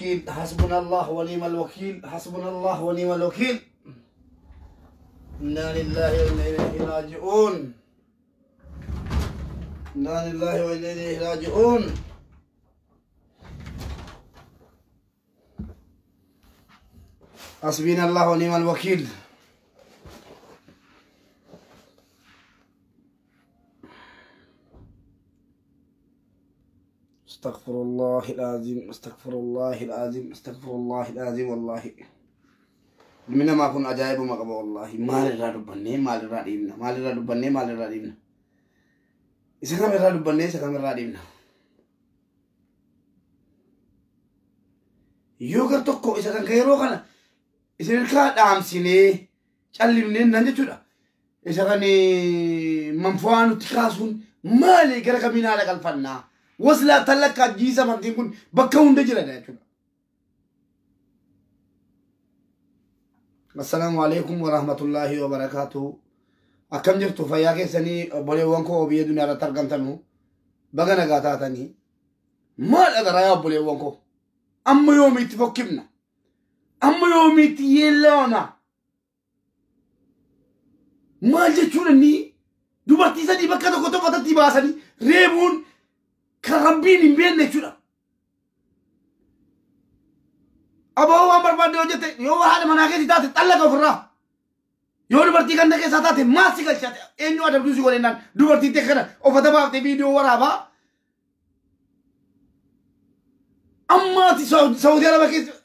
الوكيل حسبنا الله ونعم الوكيل حسبنا الله ونعم الوكيل إنا لله وإنا إليه راجعون إنا لله وإنا إليه راجعون حسبنا الله ونعم الوكيل استغفر الله العظيم استغفر الله العظيم استغفر الله العظيم والله من ما كن عجائب ما قبل والله ما لرا دبني ما لرا ديمنا ما لرا دبني ما لرا ديمنا إذا كان لرا دبني إذا كان لرا ديمنا يوغر tokko isa kan yeroo kana isin irraa dhaamsinee callimnee nan jechuudha. Isa kan manfa'aa nutti kaasuun maali gara kamiin haala galfannaa? Waslaa tallakkaa jiisa amantiin kun bakka hunda jira jechuudha. Assalaamu alaikum warahmatullaahi wabarakaatuh. Akkam jirtu fayyaa keessanii obboleewwan koo biyya duniyaa irratti argamtanu baga nagaa taatanii maal agaraa yaa obboleewwan koo? Amma yoomiitti fokkifna? Amma yoomiitti yeellaana? Maal jechuudha inni dubartii sadii bakka tokko tokkotti baasanii reebuun kan rabbiin hin beekne jechuudha. Aboo waan barbaadde hojjette yoo haadha manaa keessi taate xallaqa ofirraa. Yoo dubartii ganda keessaa taate maal si galchaate eenyu adabduu si godhennaan dubartii ta'e kana uffata baaftee viidiyoo waraabaa. Ammaati Saudi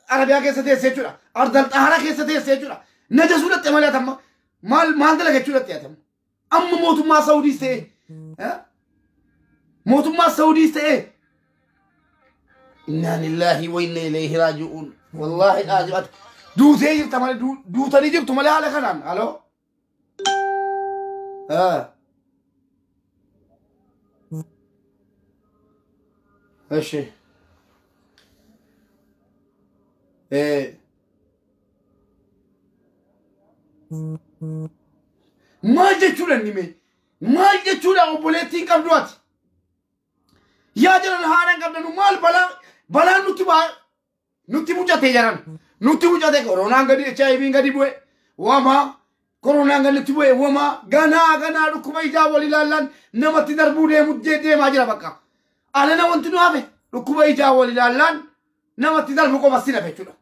Arabiyaa keessa teessee jechuudha. Ardal Xaharaa keessa teessee jechuudha. Najasuu dhatte malee atamma maal maal dalaga jechuudha dhatte atamma. Amma mootummaa Saudiis ta'e mootummaa Saudiis ta'e innaa lillaahi wa inna ilayhi raaji'uun. Wallaahi dhaaji'at duutee jirta malee duutanii jirtu malee haala kanaan haloo. Eshi. Maal jechuudha inni mee? Maal jechuudha obboleettiin qabdu ati? Yaa jiran haadha hin qabdanu maal balaan nutti nutti mucatee jiran nutti mucatee koronaan gadi HIV'n gadi bu'e wamaa koronaan gadi nutti bu'e wamaa ganaa ganaa dhukkuba ijaa wal ilaallaan namatti darbuu deemu deemaa jira bakka. Alana wanti nu hafe dhukkuba ijaa wal ilaallaan namatti darbu qofa si hafe jechuudha.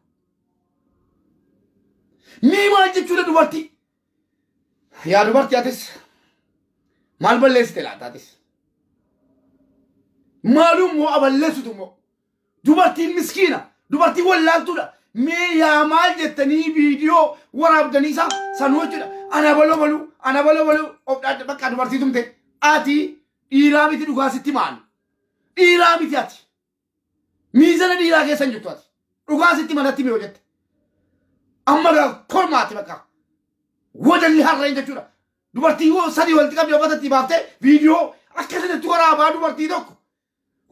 Mii maal jechuudha dubartii? Yaa dubartii atis maal balleessite laata atis? Maalum moo aballeessitu moo? Dubartiin miskiina, dubartii wallaaltuudha. Mee yaa maal jettanii viidiyoo waraabdanii isaa sanuu jechuudha. Ana baloo baluu, ana baloo baluu of dhaadde bakka dubartii tumte. Ati dhiiraa miti dhugaa sitti maal? Dhiiraa miti ati. Miizana dhiiraa keessa hin jirtu ati. Dhugaa sitti manatti mee hojjette. Amma kormaati bakka. Wajalli harreen jechuudha. Dubartii sadii walitti qabdee uffata baaftee viidiyoo akkasitti waraabaa dubartii tokko.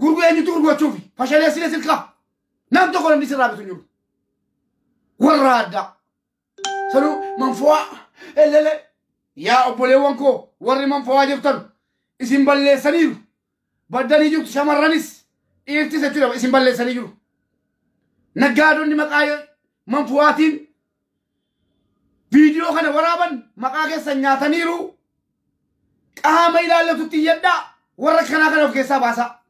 Gurguree eenyutu gurgurachuufi fashaleessine silkaa. Nam tokko namni sirraa bitu hin jiru. Warra addaa. Sanuu manfo'aa elele yaa obboleewwan koo warri manfo'aa jirtan isin balleessaniiru. Baddanii jirtu shamarranis dhiirtis jechuudha isin balleessanii jiru. Naggaadonni maqaa manfo'aatiin viidiyoo kana waraaban maqaa keessan nyaataniiru. Qaama ilaallatutti iyyadhaa warra kanaa kana of keessaa baasaa.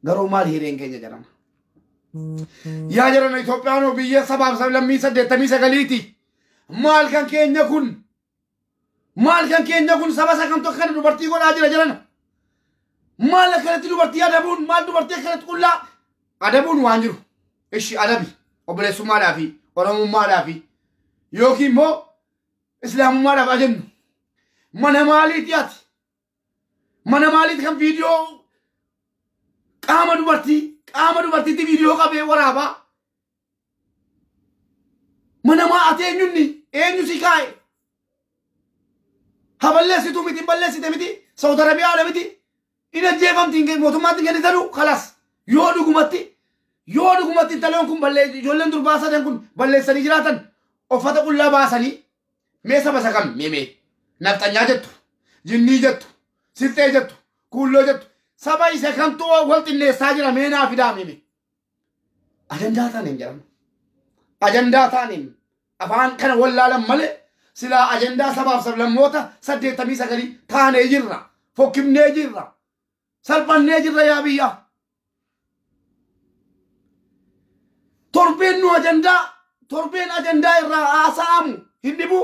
Garuu maal hireen keenya jedhama. Yaa jiran Itoophiyaanoo biyya sabaaf sablammii 89ti. Maal kan keenya kun? Maal kan keenya kun saba isa kamtu akkana dubartii godhaa jira jedhana. Maal akkanatti dubartii adabuun maal dubartii akkanatti qullaa adabuun waan jiru. Ishi adabi obboleessummaadhaa fi oromummaadhaa fi yookiin immoo islaamummaadhaaf ajennu. Mana maaliiti ati? Mana maaliiti kan viidiyoo qaama dubartiitti viidiyoo qabee waraabaa? Mana maa ati eenyunni? Eenyu si kaa'e? Ha balleessitu miti balleessite miti Saudi Arabiyaadha miti in ajjeefamti mootummaatti hin kennitanu kalas yoo dhugumatti intaloon kun ijoolleen durbaa sadan kun balleessanii jiraatan uffata qullaa baasanii mee saba isa kam mee nafxanyaa jettu jinnii jettu silxee jettu kuulloo jettu saba isa kamtu wal xinneessaa jira mee naa fidaa mee. Ajandaa taaneen jedhama. Ajandaa taaneen afaan kana wallaalan malee silaa ajandaa sabaaf sablammoota 89 taanee jirra. Fokkifnee jirra. Salphannee jirra yaa biyya. Torbeen nu ajandaa torbeen ajandaa irraa haasa'amu hin dhibu.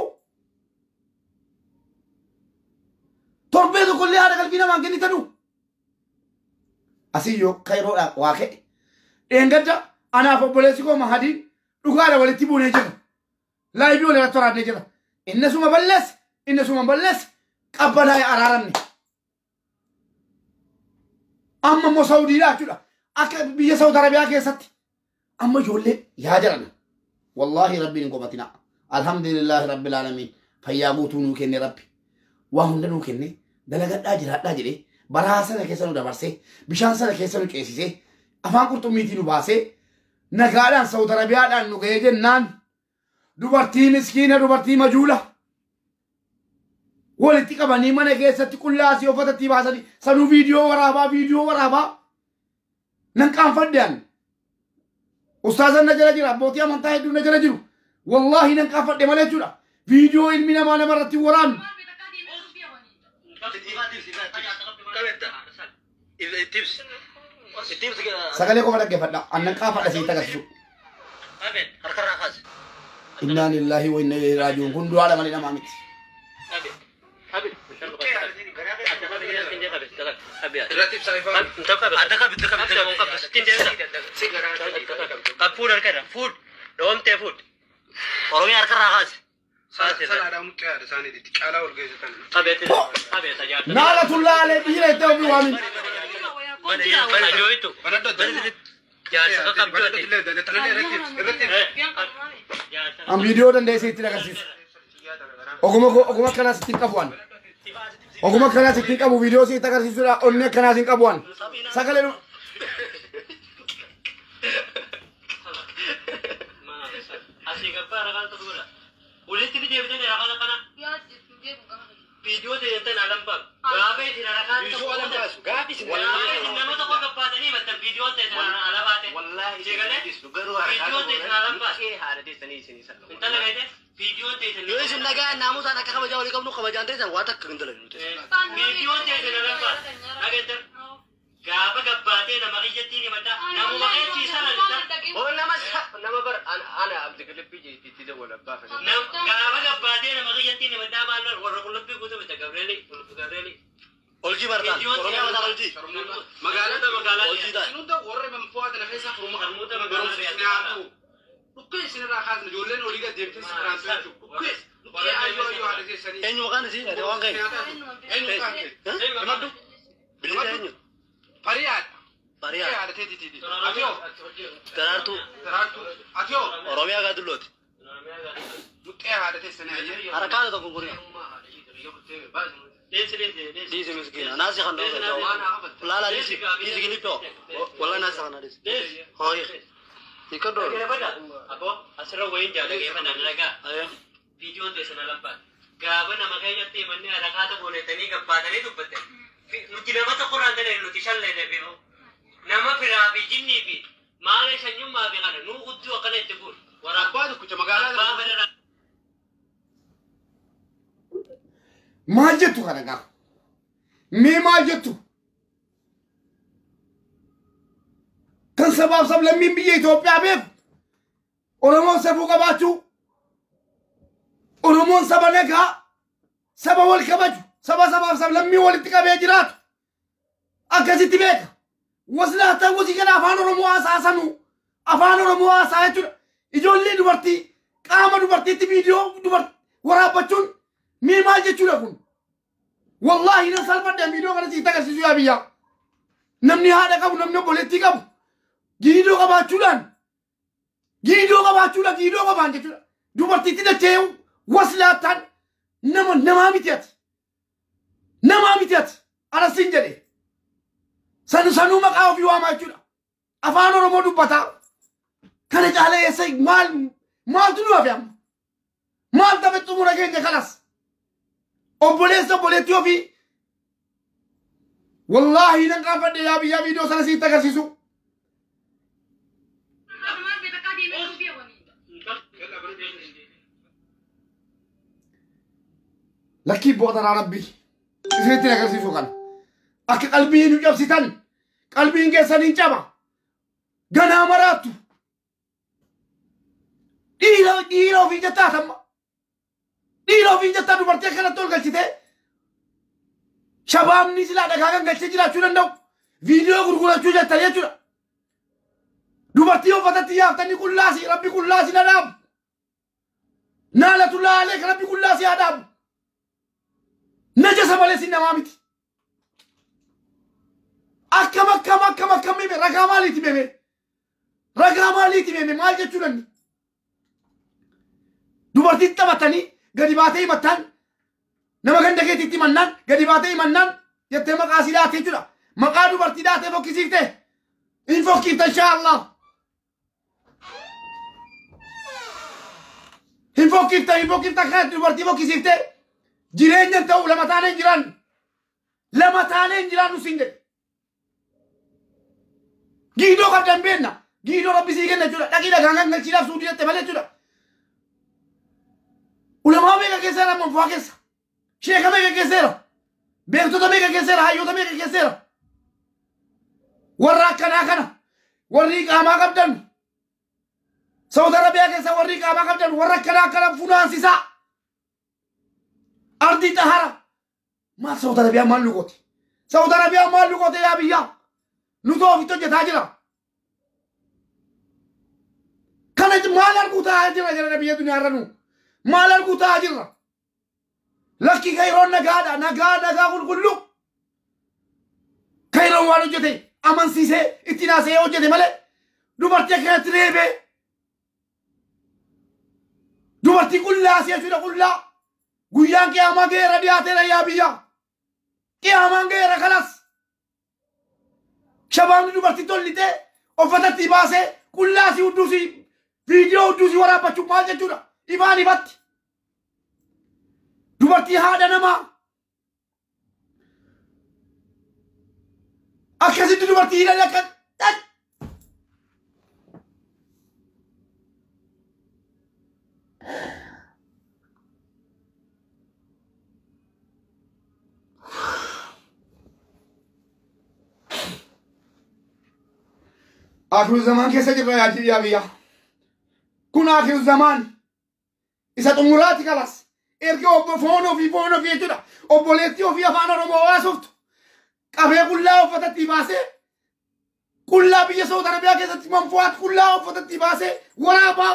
Torbee tokkollee haadha qalbii namaan kennitanu. Asiyyoo kairoodhaa waa ka'e. Dheengadda anaaf obboleessi koo Mahadiin dhugaadha walitti buunee jira. Laayivii wal irratti waraabnee jira. Inni suma balleesse, inni suma balleesse, qabbanaa'ee araaramne. Amma immoo Saawudiidha jechuudha. Akka biyya Saawud Arabiyaa keessatti. Amma ijoollee yaa jedhan. Wallaahi rabbiin hin qofatina. Alhamdulillaahi rabbil aalamiin. Fayyaa guutuu nuu kenne rabbi. Waa hunda nuu kenne dalagadhaa jiraadhaa jedhee baraa sana keessa nu dabarsee bishaan sana keessa nu ceesisee afaan qurxummiitii nu baasee nagaadhaan Saawud Arabiyaadhaan nu ga'ee jennaan dubartii miskiina dubartii majuula walitti qabanii mana keessatti qullaasii uffatatti baasanii sanuu viidiyoo waraabaa nan qaanfadhe ani. Ustaazan na jala jira abbootii amantaa hedduun na jala jiru wallaahi nan qaanfadhe malee jechuudha viidiyoo ilmi namaa namarratti waraabnu. Sagalee qofa dhaggeeffadha. Annan qaafadha sitti agarsiisu. Innaa lillaahi wa inna ilaihi raaji'uun. Kun du'aadha malee namaa miti. Naalatullaa alee dhiira itti ofii waamin. An viidiyoo dandeessee ittiin agarsiisu. Oguma akkanaas ittiin qabu an. Oguma akkanaas ittiin qabu viidiyoo sitti agarsiisuudha onni akkanaas hin qabu an. Sagalee dhuma. Maal jettu kana gaafa? Mee maal jettu? Kan sabaaf sablammiin biyya Itoophiyaa beeku Oromoon safuu qabaachuu, Oromoon saba nagaa, saba wal kabaju, saba sabaaf sablammii walitti qabee jiraatu akkasitti beeka. Waslaataan wasii kana afaan Oromoo haasaasanuu afaan Oromoo haasaa jechuudha. Ijoollee dubartii qaama dubartiitti viidiyoo waraabbachuun mee maal jechuudha kun? Wallaahi nan salphadhe viidiyoo kana sitti agarsiisu yaa biyyaa. Namni haadha qabu, namni obboleettii qabu giidoo qabaachuudhaan giidoo qabaan jechuudha. Dubartiitti dachee waslaataan nama namaa miti ati. Namaa miti ati. Anasiin jedhe. Sanuu maqaa ofii waamaa jechuudha. Afaan Oromoo dubbataa. Kana caalee eessa maaltu nu hafe amma? Maal tafe xumura keenya kanas? Obboleessa obboleettii ofii. Wallaahi nan qaanfadhe yaa biyyaa viidiyoo sana sitti agarsiisu. Lakkii boodaraa rabbii isinitti agarsiisu kana. Akka qalbii nu cabsitan qalbiin keessan hin caba. Ganaa maraattu. Dhiira ofii jettaa tamma. Dhiira ofii jettaa dubartii akkanatti ol galchitee shabaabni silaa dhagaa kan galchee jiraachuu danda'u. Viidiyoo gurgurachuu jettan jechuudha. Dubartii uffatatti yaaftanii qullaasi rabbi qullaasi na dhaabu. Naalatu laalee kan rabbi qullaasi haa dhaabu. Najasa malee sin namaa miti. Akkam akkam akkam akkam mime ragaa maaliiti mime? Ragaa maaliiti mime maal jechuu danni? Dubartiin taphatanii gadi baatee himattaan nama ganda keetiitti himannaan gadi baatee himannaan jettee maqaa sii dhaatee jechuudha. Maqaa dubartii dhaatee fokkisiifte. Hin fokkifte inshaallah. Hin fokkifte hin fokkifte akkanatti dubartii fokkisiifte. Jireenya ta'u lama taanee hin jiran. Lama taanee hin jiran nusin jedhe. Giidoo qabdan beenna. Giidoo rabbi sii kenna jechuudha. Dhaqii dhagaan kan galchiidhaaf suudii jette malee jechuudha. Ulamaa meeqa keesseera manfaa keessa? Sheeka meeqa keesseera? Beektota meeqa keesseera? Hayyoota meeqa keesseera? Warra akkanaa kana warri qaamaa qabdan Saudi Arabiyaa keessa warri qaamaa qabdan warra akkanaa akkana funaansisaa. Ardii xahara. Maal Saudi Arabiyaa maal nu goote? Saudi Arabiyaa maal nu goote yaa biyyaa? Nutu ofitti hojjetaa jira. Kana maal arguu taa'aa jira jira biyya duniyaarra nu? Maal arguu taa'aa jirra? Lakki kairoon nagaadha. Nagaa nagaa qulqulluu. Kairoon waan hojjete amansiisee ittiin haasa'ee hojjete malee dubartii akkanatti reebee dubartii qullaa si jechuudha qullaa. Guyyaan qiyaamaa ga'eera dhiyaateera yaa biyya. Qiyaamaan ga'eera kanas. Shabaabni dubartii tollitee uffatatti baasee qullaa si hudduu si viidiyoo hudduu si waraabbachuuf maal jechuudha? Ifaan ifatti. Dubartii haadha namaa. Akkasitti dubartii hidhanii akka Akhiru zamaan keessa jirra yaa biyya. Kun akhiru zamaan. Isa xumuraati kalas. Erga obbo foon ofii jechuudha. Obboleettii ofii afaan Oromoo haasoftu. Qabee qullaa uffatatti baasee qullaa biyya Saudi Arabiyaa keessatti manfu'aat qullaa uffatatti baasee waraabaa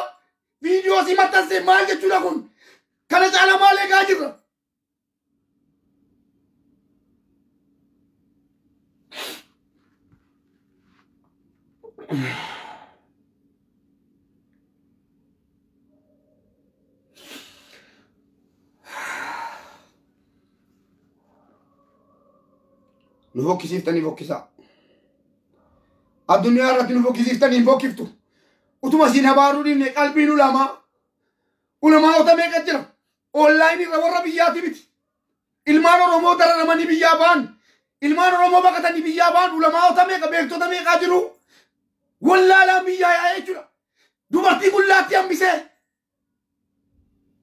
viidiyoo si maxxansee maal jechuudha kun? Kana caala maal eegaa jirra? Nu fokkisiiftanii fokkisaa. Addunyaa irratti nu fokkisiiftanii hin fokkiftu. Utuma siin habaaruu dhiifne qalbiin ulamaa. Ulamaa'ota meeqa jira? Onlaayinii irra warra biyyaati miti. Ilmaan Oromoo dararamanii biyyaa ba'an. Ilmaan Oromoo baqatanii biyyaa ba'an. Ulamaa'ota meeqa beektota meeqaa jiru? Wallaalaan biyyaa yaa'ee jechuudha. Dubartii qullaatti hambisee.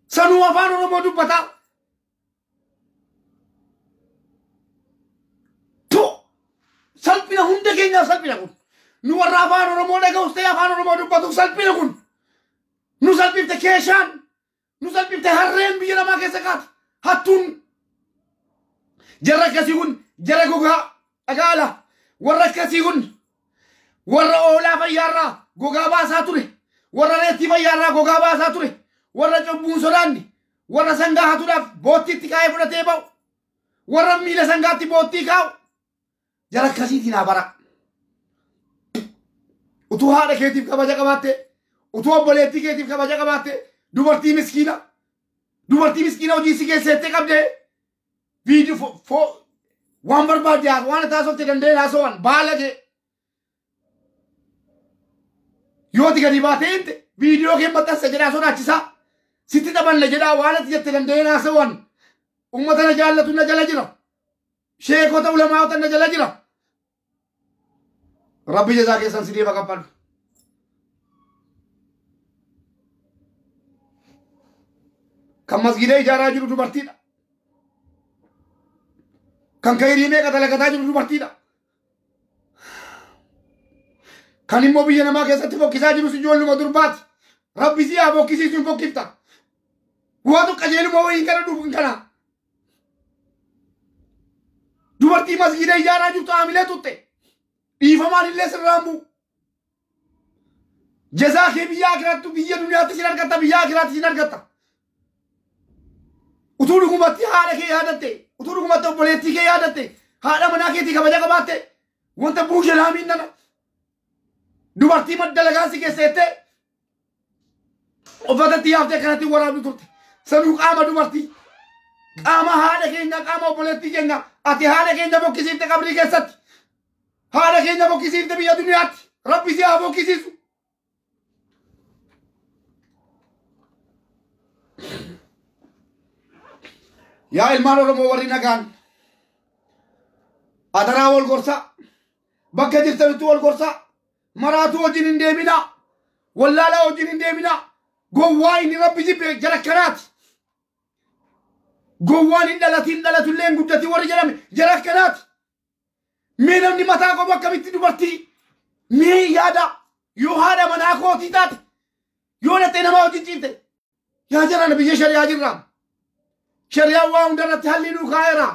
Sanuu afaan Oromoo dubbataa. Salphina hunda keenyaaf salphina kun. Nu warra afaan Oromoo dhaga'us ta'e afaan Oromoo dubbatuuf salphina kun. Nu salphifte keeshaan. Nu salphifte harreen biyya namaa keessa kaate. Hattuun. Jarra akkasii kun jara gogaa dhagaala. Warra akkasii kun warra oolaa fayyaarraa gogaa baasaa ture. Warra reettii fayyaarraa gogaa baasaa ture. Warra cubbuun sodaanne. Warra sangaa hatuudhaaf boottiitti kaa'ee fudhatee ba'u. Warra miila sangaatti boottii kaa'u. Jara akkasiitiin haa bara. Utuu haadha keetiif kabaja qabaatte, utuu obboleettii keetiif kabaja qabaatte, dubartii miskiina hojii si keesseettee qabdee viidiyoo waan barbaadde waan taasofte danda'een haasawan baala kee. Yooti gadi baatee himte viidiyoo kee maxxansa jedhaa sodaachisaa. Sitti taphanna jedhaa waan ati jette danda'een haasawan. Uummata na jaallatu na jala jira. Sheekota ulamaa'ota na jala jira. Rabbi jazaa keessan si deeba kaffalu. Kan masgiida ijaaraa jiru dubartiidha. Kan kayrii meeqa dalagataa jiru dubartiidha. Kan immoo biyya namaa keessatti fokkisaa jirus ijoolluma durbaati. Rabbi si haa fokkisiisu hin fokkifta. Waatu qajeeluma wayii kana dhufu kana. Dubartii masgiida ijaaraa jirtu haamilee tutte. Dhiifamaan illee sirraan bu'u. Jazaa kee biyya akiraatti biyya duniyaatti sin argatta biyya akiraatti sin argatta. Utuu dhugumatti haadha kee yaadatte, utuu dhugumatti obboleettii kee yaadatte, haadha manaa keetii kabaja qabaatte, wanta buushe laamiin nana. Dubartii madda si keessa jettee uffatatti yaaftee kanatti waraabdu turte. Sanuu qaama dubartii, qaama haadha keenya, qaama obboleettii keenya, ati haadha keenya fokkisiifte qabrii keessatti. Haadha keenya fokkisiifte biyya duniyaatti. Rabbi si haa fokkisiisu. Yaa ilmaan Oromoo warri nagaan adaraa wal gorsaa, bakka jirtanitti wal gorsaa, maraatuu wajjin hin deeminaa, wallaalaa wajjin hin deeminaa. Gowwaa inni Rabbi jibbe jara kanaati. Gowwaan hin dhalatiin dhalatullee hin guddatiin warri jedhame jara kanaati. Mee namni mataa qabu akkamitti dubartii mee yaada yoo haadha manaa kootii taate yoo dhattee namaa wajjin ciifte yaa jarana biyya shari'aa jirra. Shari'aan waan hundarratti halli nuu kaa'eera.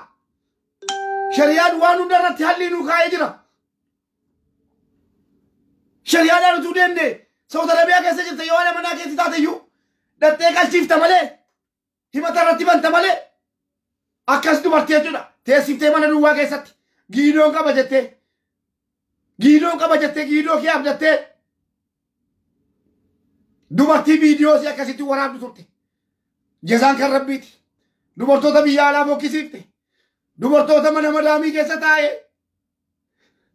Shari'aan waan hundarratti halli nuu kaa'ee jira. Shari'aadhaan utuu deemne Saudi Arabiyaa keessa jirte yoo haadha manaa keetii taate iyyuu dhattee qalchiifta malee himata irratti banta malee akkas dubartii jechuudha. Teessiftee mana duwwaa keessatti giidoon qaba jettee giidoon qaba jettee giidoo kee abdattee dubartii viidiyoo si akkasitti waraabdu turte. Jazaan kan Rabbiiti. Dubartoota biyya alaa fokkisiifte. Dubartoota mana madaamii keessa taa'ee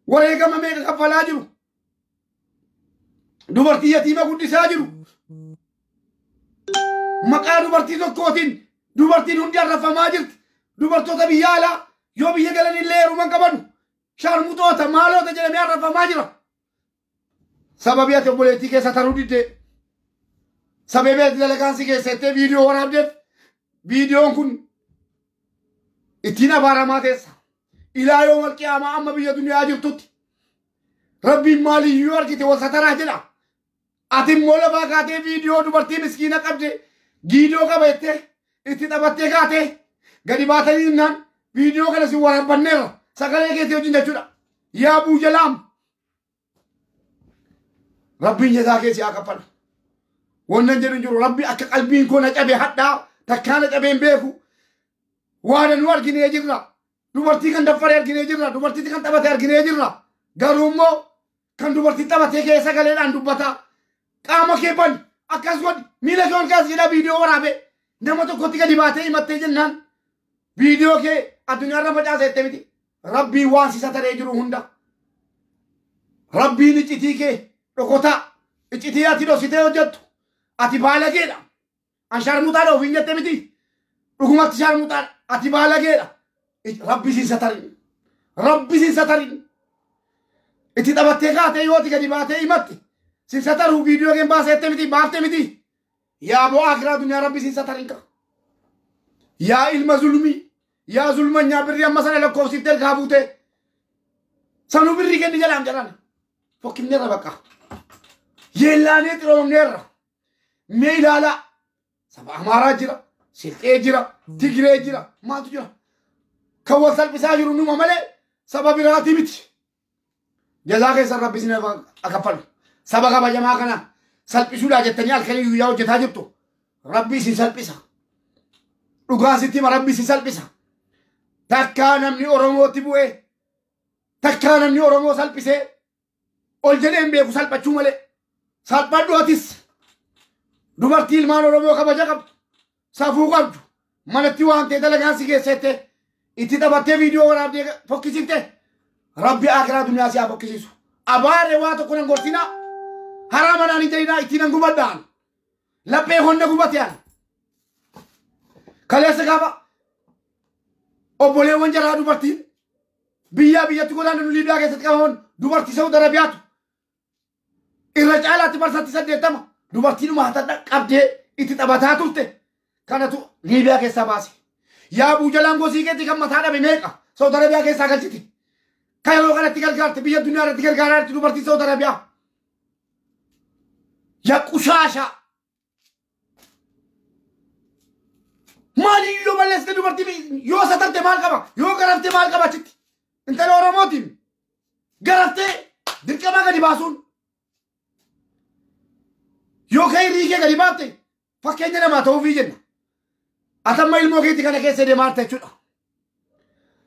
wareegama meeqa kaffalaa jiru. Dubartii yatiima guddisaa jiru. Maqaa dubartii tokkootiin dubartiin hundi arrafamaa jirti. Dubartoota biyya alaa yoo biyya galan illee heeruman qabanu shaarmuxoota maaloota jedhamee arrafamaa jira. Sababii ati obboleettii keessa taruu diddee, sababii ati dalagaan si keessa viidiyoo waraabdeef viidiyoon kun ittiin abaaramaa teessa. Ilaa yoo malqiyaamaa amma biyya duniyaa jirtutti Rabbiin maaliyyuu argite wal sataraa jedha. Ati immoo lafaa kaatee viidiyoo dubartii miskiina qabde giidoo qaba jettee itti taphattee kaatee gadi baatanii innaan viidiyoo kana si waraabbanneerra sagalee keetii wajjin jechuudha. Yaa buujalaam. Rabbiin jazaa kee si haa kaffalu. Wannan jedhu hin jiru. Rabbi akka qalbiin koo na cabe hadhaa takkaa na cabee hin beeku. Waan nu arginee jirra. Dubartii kan daffare arginee jirra. Dubartii kan taphate arginee jirra. Garuu immoo kan dubartii taphatee kee sagaleedhaan dubbata. Qaama kee bani akkas godhi miila kee ol kaasi jedhaa viidiyoo waraabee nama tokkotti gadi baatee himattee jennaan viidiyoo kee addunyaarra facaasa jettee miti. Rabbiin waan si sataree jiru hunda. Rabbiin iccitii kee dhokotaa iccitii ati dhoksitee hojjettu ati baalageedha. An shaarmuxaadha ofiin jette miti. Dhugumatti shaarmuxaadha. Ati baalageedha. Rabbi si satarin. Rabbi si satarin. Itti taphattee kaatee yoo ati gadi baatee himatte si sataruu viidiyoo kee baasee jette miti baaftee miti. Yaa bo'aa akiraa duniyaa Rabbi si satarin qaba. Yaa ilma zulmii. Yaa zulmanyaa birrii amma sana lakkoofsiftee ergaa buutee. Sanuu birrii kenni jedhaan jedhaan. Fokkinneerra bakka. Yeellaanee xiroomneerra. Mee ilaalaa. Saba Amaaraa jira. Silxee jira. Tigiree jira. Maaltu jira? Kan wal salphisaa jiru numa malee saba biraatii miti. Jazaa keessan Rabbi isin kaffalu. Saba kabajamaa kana salphisuudhaa jettanii halkanii guyyaa hojjetaa jirtu. Rabbi isin salphisa. Dhugaa sitti hima Rabbi isin salphisa. Takkaa namni Oromootti bu'ee takkaa namni Oromoo salphisee ol jedhee hin beeku salphachuu malee. Salphadhu atis. Dubartii ilmaan Oromoo kabaja qabdu. Safuu qabdu. Manatti waan ta'e dalagaan si keessa itti taphattee viidiyoo waraabdee fokkisiifte. Rabbi akiraa duniyaa si haa fokkisiisu. Abaaree waa tokko nan gorsinaa. Haraa manaan hin jedhinaa ittiin nan gubadhaan. Laphee honna gubate an. Kaleessa gaafa obboleewwan jaraa dubartiin biyyaa biyyatti godaanan Liibiyaa keessatti qabaman dubartii Saudi Arabiyaatu irra caalaatti barsatti 80 dubartiinuma hatadha qabdee itti taphataa turte. Kanatu Liibiyaa keessaa baase. Yaa buujalaan gosii keetti kan mataa dhabe meeqa Saudi Arabiyaa keessaa galchite. Kan yeroo kanatti gargaarte biyya addunyaa irratti gargaaraa jirti dubartii Saudi Arabiyaa. Yaa qushaashaa. Maaliyyuu balleessite dubartii yoo satarte maal qaba yoo garafte maal qaba achitti. Intala Oromootiin garaftee dirqama gadi baasuun yoo ka'e riikee gadi baafte fakkeenya namaa ta'uufii jenna. Atamma ilmoo keetii kana keessa deemaarta jechuudha.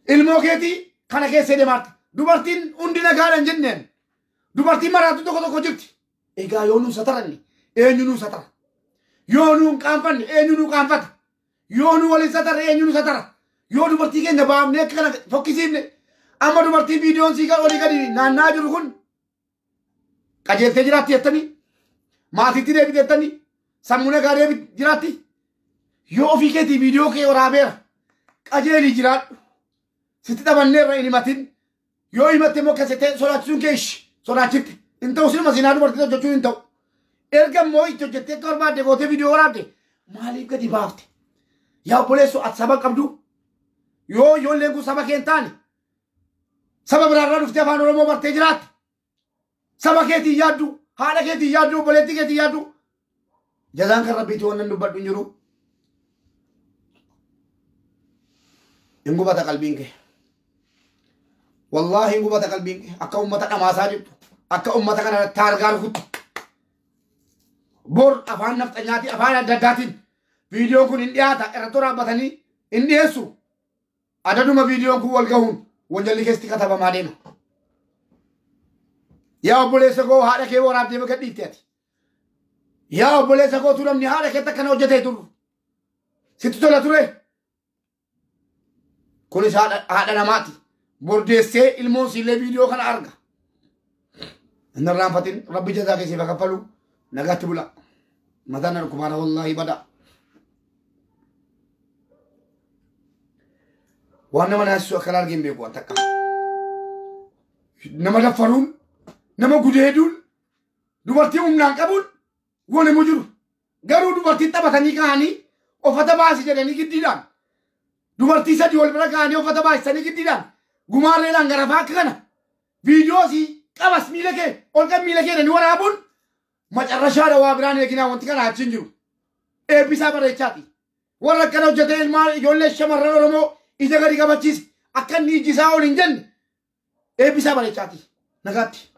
Ilmoo keetii kana keessa deemaarta. Dubartiin hundi nagaadha hin jenneen. Dubartiin maraatu tokko tokko jirti. Egaa yoo nuu sataranne eenyu nuu satara? Yoo nuu hin qaanfanne eenyu nuu qaanfata? Yoo nuu waliin satarre eenyu nuu satara? Yoo dubartii keenya baafnee akka kana fokkisiifne amma dubartiin viidiyoon sii olii gadi naanna'aa jiru kun qajeeltee jiraatti jettanii maatiitti deebite jettanii sammuu nagaa deebite jiraatti. Yoo ofii keetii viidiyoo kee waraabeera qajeelii jiraadhu sitti taphanneerra hin himatin yoo himatte immoo keessatti sodaachisuun kee ishi sodaachifte hin ta'u sinuma siinaa dubartii hojjechuun hin ta'u erga immoo itti hojjettee akka barbaadde gootee viidiyoo waraabde maaliif gadi baafte yaa obboleessoo ati saba qabdu yoo ijoolleen kun saba kee hin taane saba biraarraa dhuftee afaan Oromoo bartee jiraatte saba keetii yaaddu haadha keetii yaaddu obboleettii keetii yaaddu jazaan kan rabbiitii wannan dubbadhu hin jiru. Hin gubata qalbiin kee. Wallaahi hin gubata qalbiin kee. Akka uummata dhamaasaa jirtu. Akka uummata kana taargaa rukuttu. Bor afaan nafxanyaatii afaan adda addaatiin viidiyoon kun hin dhiyaata irratti waraabbatanii hin dhiyeessu. Adaduma viidiyoon kun wal gahuun wanjalli keessatti katabamaa deema. Yaa obboleessa koo haadha kee waraabdee bakka dhiifte ati. Yaa obboleessa koo namni haadha keetti akkana hojjetee turu. Sitti tola ture. Kunis haadha namaati. Bordeessee ilmoon siillee viidiyoo kana arga. Hin irraanfatin rabbi jazaa keessee bakka kaffalu nagaatti bula. Mataan na dhukkubaara wallaahi bada. Waan nama naasisu akkana argee hin beeku waan takka. Nama daffaruun, nama gudeeduun, dubartii humnaan qabuun walimu jiru. Garuu dubartiin taphatanii ka'anii uffata baasi jedhanii giddiidhaan dubartii sadii wal bira ka'anii uffata baasisanii giddiidhaan gumaarreedhaan garafaa akka kana viidiyoo sii qabas miila kee ol qab miila kee jedhanii waraabuun macarrashaadha waa biraan eeginaa wanti kana achi hin jiru. Eebbisaa bareechaati. Warra akkana hojjetee ilmaan ijoollee shamarran Oromoo ija gadi qabachiise akka inni iji isaa ol hin jenne eebbisaa bareechaati. Nagaatti.